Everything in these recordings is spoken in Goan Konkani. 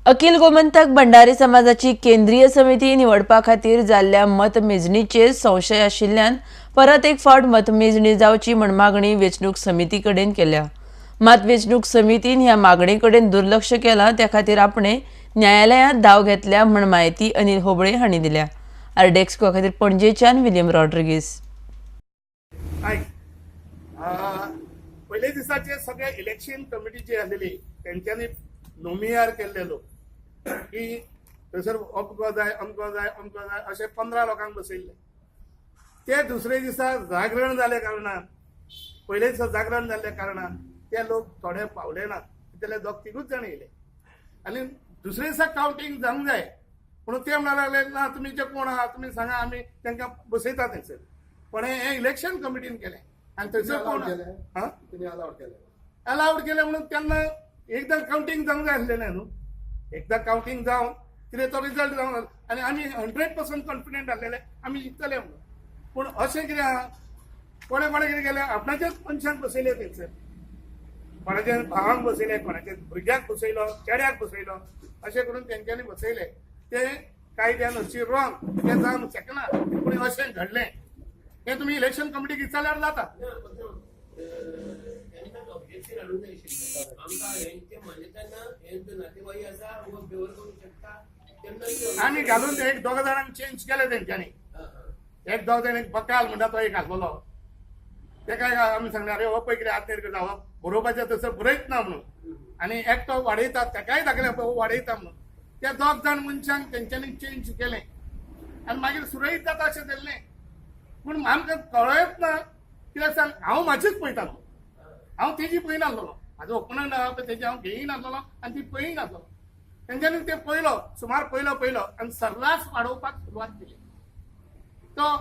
अखिल गोमंतक भंडारी समाजाची केंद्रीय समिती निवडपा खातीर जाल्ल्या मतमेजणीचेर संशय आशिल्ल्यान परत एक फावट मतमेजणी जावची म्हण मागणी वेंचणूक समिती कडेन केल्या. मात वेंचणूक समितीन ह्या मागणे कडेन दुर्लक्ष केलां, त्या खातीर आपणे न्यायालयांत धांव घेतल्या म्हण म्हायती अनिल होबळे हांणी दिल्या. आरडीएक्स खातीर पणजेच्यान विलियम रॉड्रिगीस. आयक, पयले दिसाचे सगळे इलेक्शन कमिटी जी आसलेली तेंच्यांनी नोमियार केल्ले लोक की थंयसर अमको जाय, अमको जाय, अमको जाय, अशे 15 लोकांक बसयल्ले. ते दुसरे दिसा जागरण जाल्या कारणान, पयले दिसा जागरण जाल्ल्या कारणान ते लोक थोडे पावले ना, जाल्यार दोग तिगूच जाण येयले. आनी दुसरे दिसा कावंटींग जावंक जाय म्हणून ते म्हणा लागले, ना, तुमी जे कोण आहा तुमी सांगा, आमी तांकां बसयता थंयसर. पण हें इलेक्शन कमिटीन केलें आनी थंयसर कोण हा तुम्ही अलाउड केले? अलाउड केलें म्हणून तेन्ना एकदां कावंटींग जावंक जाय आसलेलें न्हू. एकदां कावंटींग जावन कितें तो रिजल्ट जावन आनी आमी 100% कॉन्फिडंट आसलेले आमी जिखतले म्हणून. पूण अशें कितें आहा, कोणें कोणें कितें केलें, आपणाच्याच मनशांक बसयले थंयसर, कोणाच्या भावांक बसयले, कोणाच्या भुरग्याक बसयलो, चेड्याक बसयलो, अशें करून तेंच्यांनी बसयले. ते कायद्यान हरशी रॉंग, तें जावंक शकना. पूण अशें घडलें, हें तुमी इलेक्शन कमिटीक विचारल्यार जाता. त्यांना ऑब्जेक्शन हाडूंक जाय आशिल्लें आमकां. हेंचे मान्यता ना, हेंचो नातेवाई आसा वो फेवर करूंक शकता तेन्ना. आमी घालून ते एक दोग जाणांक चेंज केले तेंच्यांनी. हां हां एक दोग जाण, एक बकाल म्हणटा तो एक आसलेलो, तेका आमी सांगलें, अरे, हो पळय कितें आत्नेर करता, हो बरोवपाचें तसो बरयत ना म्हणून. आनी एकटो वाडयता, तेकाय दाखयलें हो वाडयता म्हणून. त्या दोग जाण मनशांक तेंच्यांनी चेंज केलें आनी मागीर सुरळीत जाता अशें जाल्लें. पूण आमकां कळत ना कित्याक सांग, हांव म्हाजीच पळयतालो, हांव तेजी पळयनासलेलो. म्हाजो ओपनंट आहा पळय, तेजी हांव घेयनासलेलो आनी ती पळयनासलेलो. तेंच्यांनी ते पयलो सुमार पयलो पयलो आनी सर्रास वाडोवपाक सुरवात केली. तो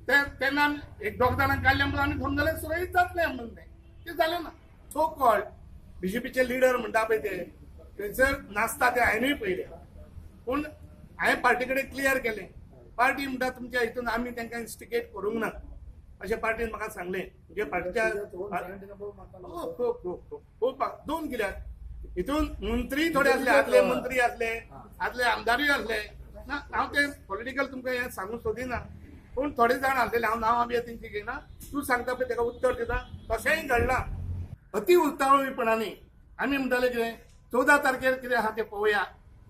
ते तेन्ना आमी एक दोग जाणांक काडले म्हणून आमी समजलें सुरळीत जातलें म्हणून. तें तें जालें ना. सो कॉल्ड बीजेपीचे लिडर म्हणटा पळय, ते थंयसर नासता, ते हांवेनूय पळयले. पूण हांवें पार्टी कडेन क्लियर केलें. पार्टी म्हणटा, तुमच्या हितून आमी तांकां इन्स्टिगेट करूंक ना अशें पार्टीन म्हाका सांगलें. म्हणजे पार्टीच्या खूब खूब खूब खूब खूब दोन कित्याक, हितून मंत्री थोडे आसले, आदले मंत्री आसले, आदले आमदारूय आसले. ना, हांव ते पॉलिटिकल तुमकां हें सांगूंक सोदिना. पूण थोडे जाण आसलेले, हांव नांवां बी तेंची घेयना. तूं सांगता पळय तेका उत्तर दिता, तशेंय घडलां. अती उतावळीपणांनी आमी म्हणटाले कितें, 14 तारखेर कितें आहा तें पळोवया,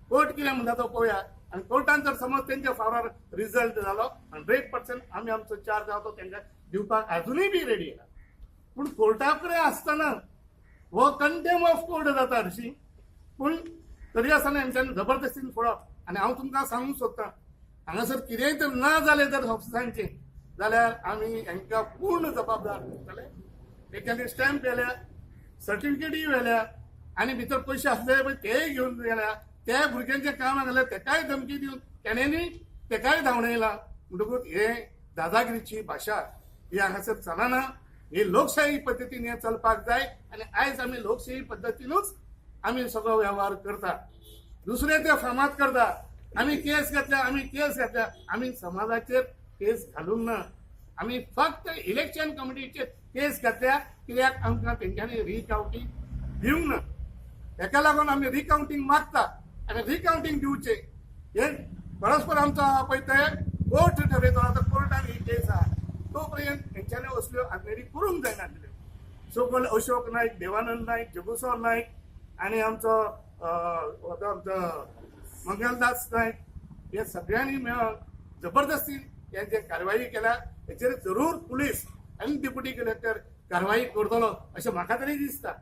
कोर्ट कितें म्हणटा तो पळोवया. आनी कोर्टान जर समज तेंच्या फावरार रिजल्ट जालो, 100% आमी आमचो चार्ज आहा तो तेंकां दिवपाक अजुनूय बी रेडी आहा. पूण कोर्टा कडेन आसतना हो कंटेम्प्ट ऑफ कोर्ट जाता हरशी. पूण तरी आसतना हेंच्यांनी जबरदस्तीन फोडप. आनी हांव तुमकां सांगूंक सोदतां, हांगासर कितेंय तर ना जालें जर ऑफिसांचें जाल्यार आमी हांकां पूर्ण जबाबदार आसतले. तेंच्यांनी स्टॅम्प व्हेल्या, सर्टिफिकेटूय व्हेल्या आनी भितर पयशे आसले पळय तेय घेवन गेल्या. त्या भुरग्यांच्या कामाक घाल्या, तेकाय धमकी दिवन तेणेंनी तेकाय धांवडायला. म्हणटकूच हे दादागिरीची भाशा ही हांगासर चलना. ही लोकशाही पद्दतीन हें चलपाक जाय आनी आयज आमी लोकशाही पद्दतीनूच आमी सगळो वेव्हार करता. दुसरे ते फामाद करता, आमी केस घातल्या, आमी केस घातल्या. आमी समाजाचेर केस घालूंक ना. आमी फक्त इलेक्शन कमिटीचेर केस घातल्या, कित्याक आमकां तेंच्यांनी रिकावंटींग दिवंक ना. हेका लागून आमी रिकावंटींग मागता आनी रिकावंटींग दिवचें हे परस्पर आमचो पळय ते कोर्ट ठरयतो. आतां कोर्टान ही केस आहा, तो पर्यंत हेंच्यांनी असल्यो आजनेरी करूंक जायनासल्यो. सो कॉल्ड अशोक नायक, देवानंद नायक, जगुसो नायक आनी आमचो तो आमचो मंगलदास नायक, हे सगळ्यांनी मेळून जबरदस्ती हे जे कारवाई केल्या, हेचेर जरूर पुलीस आनी डेप्युटी कलेक्टर कारवाई करतलो अशें म्हाका तरी दिसता.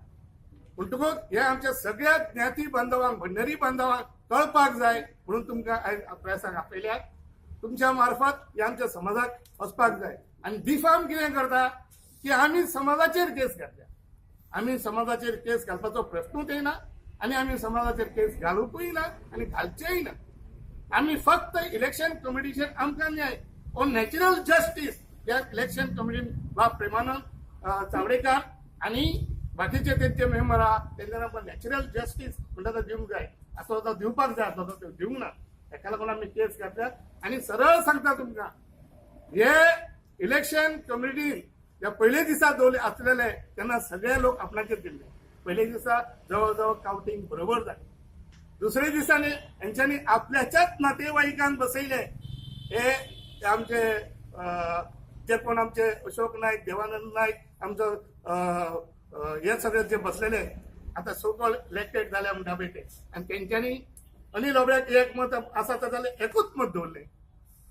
म्हणटकूच हे आमच्या सगळ्या ज्ञाती बांधवांक, भंडारी बांधवांक कळपाक जाय म्हणून तुमकां आयज प्रेसाक आपयल्यात. तुमच्या मार्फत हे आमच्या समाजाक वचपाक जाय. आनी डिफाम कितें करता की आमी समाजाचेर केस घातल्या. आमी समाजाचेर केस घालपाचो प्रश्नूच येना आनी आमी समाजाचेर केस घालुकूय ना आनी घालचेय ना. आमी फक्त इलेक्शन कमिटीचेर आमकां न्याय हो नॅचरल जस्टीस ह्या इलेक्शन कमिटीन बाब प्रेमानंद चावडेकार आनी बाकीचे तेंचे मेंबर आहा, तेंच्यांनी आमकां नॅचरल जस्टीस म्हणटा तो दिवंक जाय असो, तो दिवपाक जाय आसलो, तो दिवंक ना. तेका लागून आमी केस घातल्या. आनी सरळ सांगता तुमकां, हे इलेक्शन कमिटीन ज्या पयले दिसा दवरले आसलेले तेन्ना सगळे लोक आपणाचेर दिल्ले. पयले दिसा जवळ जवळ कावंटींग बरोबर जालें. दुसऱ्या दिसांनी हेंच्यांनी आपल्याच्याच नातेवाईकान बसयले. हे आमचे जे कोण आमचे अशोक नायक, देवानंद नायक, आमचो हे सगळे जे बसलेले आता सो कॉल्ड इलेक्टेड जाले म्हणटा पळय ते, आनी तेंच्यांनी अनिल होबळ्याक एक मत आसा जाल्यार एकूच मत दवरलें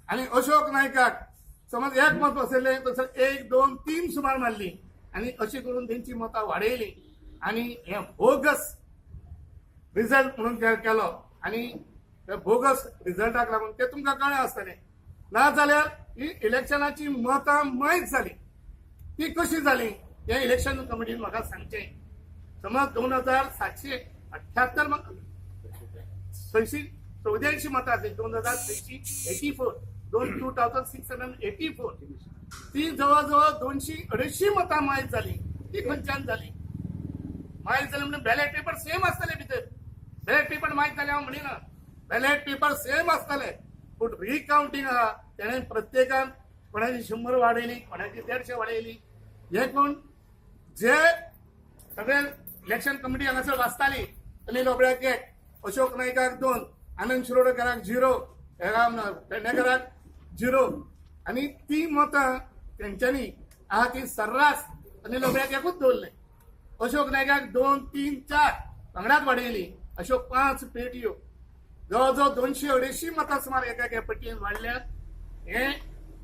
आनी अशोक नायकाक समज एक मत बसयलें तसं 1 2 3 सुमार मारली आनी अशी करून तेंची मतां वाडयली आनी हे बोगस रिजल्ट म्हणून केलो. आनी त्या बोगस रिजल्टाक लागून ते तुमकां कळ्ळें आसतलें. ना जाल्यार ही इलेक्शनाची मतां मायज जाली ती कशी जाली हे इलेक्शन कमिटीन म्हाका सांगचें. समज 2778 684 मतां आसली, 2684, 2684, ती जवळ जवळ 200-250 मतां मायज जाली. ती खंयच्यान जाली मायज जाली म्हणजे बॅलेट पेपर सेम आसतले भितर. बॅलेट पेपर मायज जाले हांव म्हणिना, बॅलेट पेपर सेम आसतले, पूण रिकावंटींग आहा तेणें प्रत्येकान कोणाची 100 वाडयली, कोणाची 150 वाडयली. हे कोण जे सगळे इलेक्शन कमिटी हांगासर वाचताली, अनिल होबळ्याक 1, अशोक नायकाक 2, आनंद शिरोडकराक 0, पेडणेकराक 0, आनी ती मतां तेंच्यांनी आहा ती सर्रास अनिल होबळ्याक एकूच दवरलें, अशोक नायकाक 2 3 4 वांगडाच वाडयली. अश्यो 5 पेटयो जवळ जवळ 200-250 मतां सुमार एका एका पेटयेन वाडल्यात. हे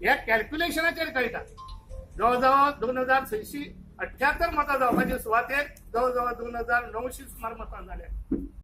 ह्या कॅल्क्युलेशनाचेर कळटा. जवळ जवळ 2678 मतां जावपाचे सुवातेर जवळ जवळ 2900 सुमार मतां जाल्या.